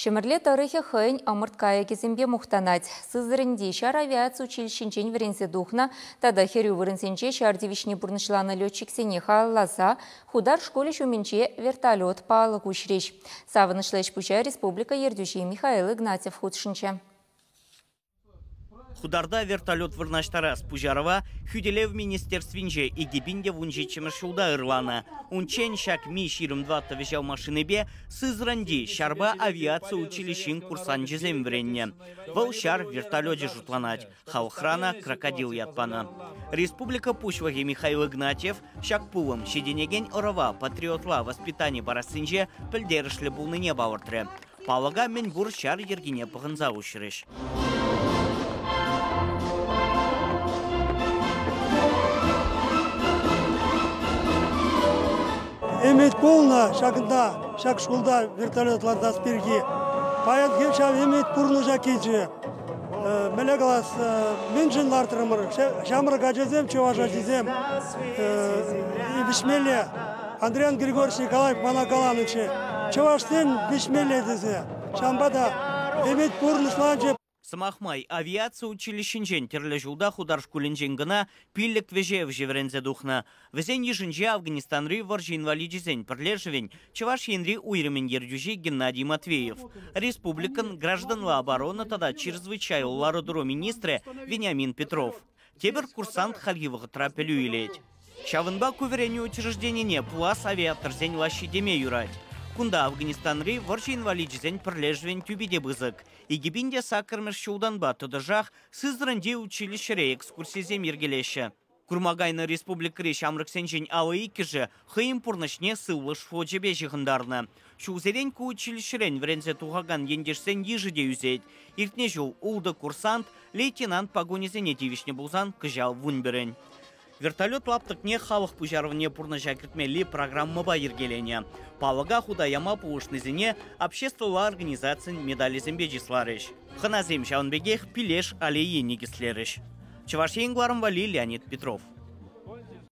Ҫӗмӗрле тӑрӑхӗ хӑйӗн ӑмӑрт кайӑкӗсемпе мухтанать. Сызраньти ҫар авиаци училищинчен вӗренсе тухнӑ тата хӗрӳ вырӑнсенче ҫар тивӗҫне пурнӑҫланӑ летчиксене халалласа Хутар шкулӗ ҫумӗнче вертолет палӑк уҫрӗҫ. Савӑнӑҫлӑ ӗҫ-пуҫа республика ертӳҫи Михаил Игнатьев хутшӑнчӗ. Хутарта вертолет вырнаҫтарас пуҫарӑва Хӳтӗлев министерствинче 2017-мӗш ҫулта ырланӑ. Унччен ҫак Ми-24 вӗҫев машинипе Сызраньти ҫарпа авиаци училищин курсанчӗсем вӗреннӗ. Вӑл ҫар вертолечӗ шутланать, халӑхрана «Крокодил» ят панӑ. Республика Пуҫлӑхӗ Михаил Игнатьев ҫак пулӑм ҫитӗнекен ӑрӑва патриотла воспитани парассинче пӗлтерӗшлӗ пулнине палӑртрӗ. Палӑка мӗнпур ҫар йӗркине пӑхӑнса уҫрӗҫ. Ӗмӗт пулнӑ ҫакӑнта, ҫак шкулта вертолет лартас пирки. Паянхи ҫав ӗмӗт пурнӑҫа килчӗ. Мӗнле калас, мӗншӗн лартрӑмӑр? Ҫамрӑк ачасем, чӑваш ачисем вӗҫмелле. Андриян Григорьевич Николаев мана каланӑччӗ, чӑвашсен вӗҫмелле тесе. Ҫавӑнпа та ӗмӗт пурнӑҫланчӗ. Сӑмах май, авиаци училищинчен тӗрлӗ ҫулта Хутар шкулӗнчен кӑна 5 вӗҫевҫӗ вӗренсе тухнӑ. Вӗсен йышӗнче Афганистанри вӑрҫӑ инваличӗсен пӗрлешӗвӗн Чӑваш Енри уйрӑмӗн ертӳҫи Геннадий Матвеев, республикӑн гражданла оборона тата чрезвычайлӑ лару-тӑру министрӗ Вениамин Петров. Тепӗр курсант хальхи вӑхӑтра пӗлӳ илет. Ҫавӑнпа ку вӗренӳ учрежденине пулас авиаторсен лаҫҫи теме юрать. Кунта Афганистанри вӑрҫӑ инваличӗсен пӗрлешӗвӗн тӳпи те пысӑк. 2008-мӗш ҫултанпа тӑтӑшах Сызраньти училищӗре экскурсисем йӗркелеҫҫӗ. Курма кайнӑ республикӑри ҫамрӑксенчен 52-шӗ хӑйӗн пурнӑҫне сывлӑш флочӗпе ҫыхӑнтарнӑ. Ҫулсерен ку училищӗрен вӗренсе тухакан ентешсен йышӗ те ӳсет. Иртнӗ ҫул ултӑ курсант лейтенант пакунӗсене тивӗҫнӗ пулсан кӑҫал 11-ӗн. Вертолет лаптӑкне халӑх пуҫарӑвне пурнӑҫа кӗртмелли программӑпа йӗркеленӗ. Палӑка хута яма пулӑшнисене обществӑлла организацин медалӗсемпе чысларӗҫ. Хӑнасем ҫавӑн пекех Пилеш аллейи никӗслерӗҫ. Чӑваш Ен кӑларӑм валли Леонид Петров.